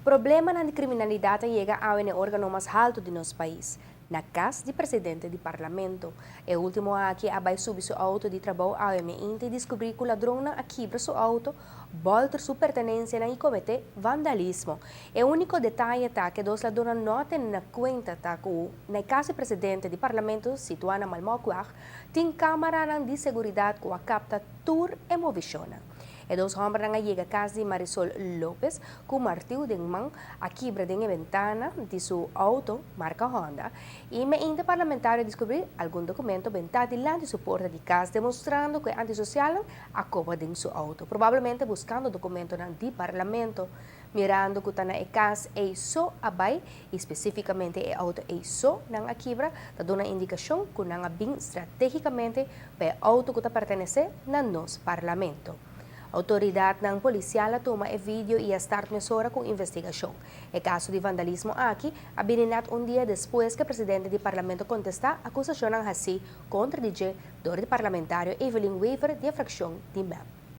Problemanan di kriminalidat a yega awe na e órgano mas haltu di nos pais, na kas di presidente di Parlamento. E último aki a bai subi su outo di trabou awe meinta i diskubrí ku ladronnan a kibra su outo, bòlter su pertenensianan i kometé vandalismo. E úniko detaye ta ku e dos ladronnan no a tene na kuenta ta ku na e kas di presidente di Parlamento situá na Malmokwaag tin kámaranan di seguridat ku a kapta tur e movishonnan. E dos hòmbernan a yega kas di Marisol Lopez ku martiu den man, a kibra den e bentana di su outo marka Honda i meinta parlamentario a diskubrí algun dokumento bentá dilanti su porta di kas demostrando ku e antisosialnan a koba den su outo, probablemente buskando dokumentonan di parlamento. Mirando ku ta na e kas ei so a bai i spesífikamente e outo ei so nan a kibra, ta duna indikashon ku nan a bin stratégikamente pa e outo ku ta pertenesé na nos parlamento. Outoridatnan polisial a tuma e video i a start mesora ku un investigashon. E kaso di vandalismo aki a bini nèt un dia despues ku e presidente di parlamento kontestá akusashonnan hasí kontra di dje dor di parlamentario Evelyn Wever di e frakshon di mep.